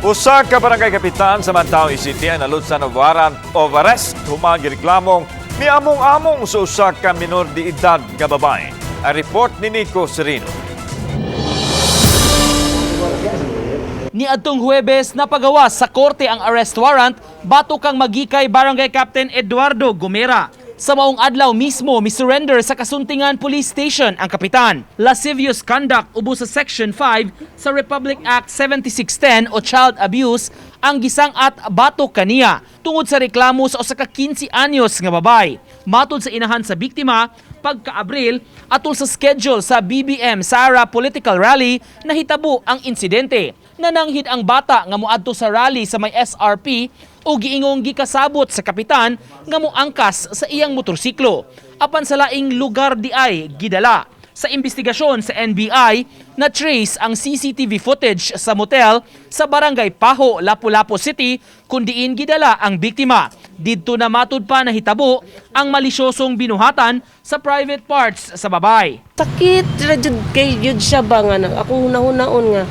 Usa ka barangay kapitan sa Mantawi City ang nalutsan og warrant of arrest human gireklamong miamong-among sa usa ka minor de edad nga babae. Ang report ni Nico Sereno. Niadtong Huwebes, napagawas sa korte ang arrest warrant batok kang Magikay Barangay Captain Eduardo Gomera. Sa maong adlaw mismo, mi-surrender sa Casuntingan Police Station ang kapitan. Lascivious conduct ubos sa Section 5 sa Republic Act 7610 o child abuse ang gisang-at batok kaniya tungod sa reklamo sa usa ka 15 anyos nga babay. Matud sa inahan sa biktima, pagka-Abril, atol sa schedule sa BBM Sara political rally, nahitabo ang insidente. Nananghid ang bata nga moadto sa rally sa may SRP o giingong gikasabot sa kapitan nga moangkas sa iyang motorsiklo. Apan sa laing lugar di ay gidala. Sa investigasyon sa NBI, na-trace ang CCTV footage sa motel sa Barangay Pajo, Lapu-Lapu City kung diin gidala ang biktima. Didto na matud pa nahitabo ang malisyosong binuhatan sa private parts sa babay. Sakit ra jud kay yun siya ba nga nang akong hunahunaon nga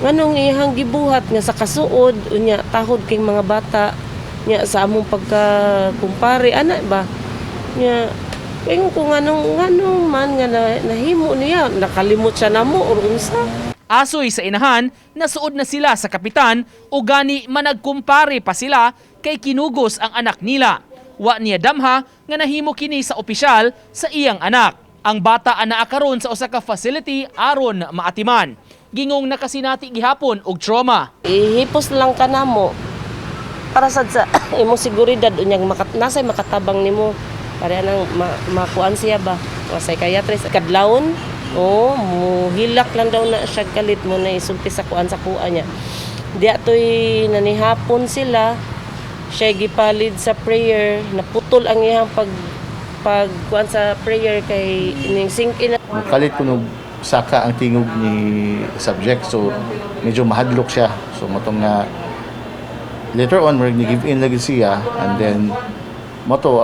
nganong iyang gibuhat nga sa kasuod, unya tahod kay mga bata nya sa among pagka kumpare ana ba nya. Kaya ko nganong nganong man nga nahimo niya, nakalimot siya namo or unsa. Asoy sa inahan, nasuod na sila sa kapitan o gani managkumpare pa sila kay kinugos ang anak nila. Wa niya damha nga nahimo kini sa opisyal sa iyang anak. Ang bata anaa karon sa usa ka facility aron maatiman. Gingong nakasinati gihapon og trauma. Ihipos lang ka namo para sad sa imong seguridad, unyang nasay makatabang nimo para nang makuan siya ba, mga psychiatrist kadlawon. Oh, muhilak lang daw na siya kalit mo na isulti sa kuan sa kuan niya. Di atoy nanihapon sila, siya gipalid sa prayer, naputol ang iyang pag pag kuan sa prayer kay ning sink in. Kalit kuno saka ang tingog ni subject, so medyo mahadlok siya. So mao tong nga later on murag ni give in lagi siya, and then mao to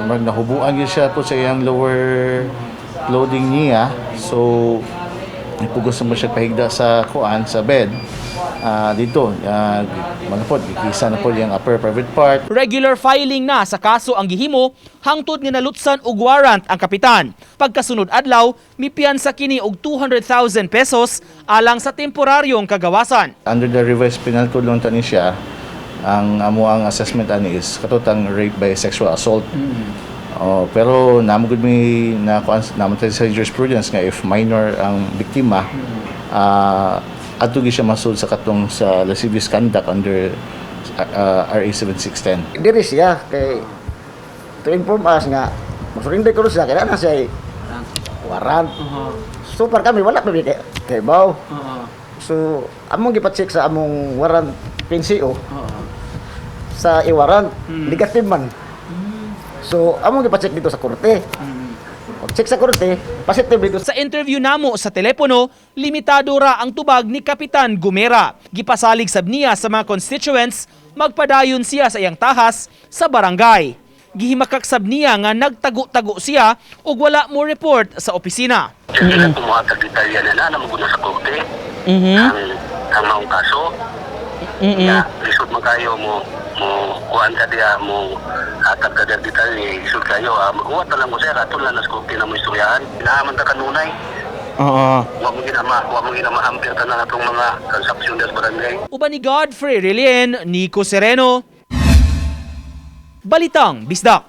murag nahubuan gyud siya po sa iyang lower clothing niya. So nagpugos mo siya pahigda sa kuan sa bed. Dito mga po gikisa na po yung upper private part. Regular filing na sa kaso ang gihimo hangtod nga nalutsan og warrant ang kapitan. Pagkasunod adlaw, mipiyansa kini og 200,000 pesos alang sa temporaryong kagawasan. Under the Revised Penal Code lang tani siya, ang amo ang assessment ani is katong rape by sexual assault. Oh, pero namo gud mi na kuan namo tayo sa jurisprudence nga if minor ang biktima, adto gyud siya masud sa katong sa lascivious conduct under RA 7610. Diri siya kay to inform us nga masurrender ko siya kay na siya warrant. So par kami wala pa mi kay baw. So among gipa-check sa among warrant PNCO sa i-warrant, negative man. So among gipa-check dito sa korte. Pag check sa korte, positive dito. Sa interview namo sa telepono, limitado ra ang tubag ni Kapitan Gumera. Gipasalig sab niya sa mga constituents, magpadayon siya sa iyang tahas sa barangay. Gihimakak sab niya nga nagtago-tago siya ug wala mo report sa opisina. Sila kumuha tag detalye na na namuguna sa korte. Ang maong kaso. Ya, lisod man kayo mo mo kuan ka diya, mo hatag ka diya detalye, lisod kayo. Maguwat na lang mo, sir, ato lang na sa korte na mo istoryahan. Naaman ta kanunay. Oo. Wa mo ginama-hamper tanan atong mga transaksyon sa barangay. Uban ni Godfrey Relien, Nico Sereno. Balitang Bisdak.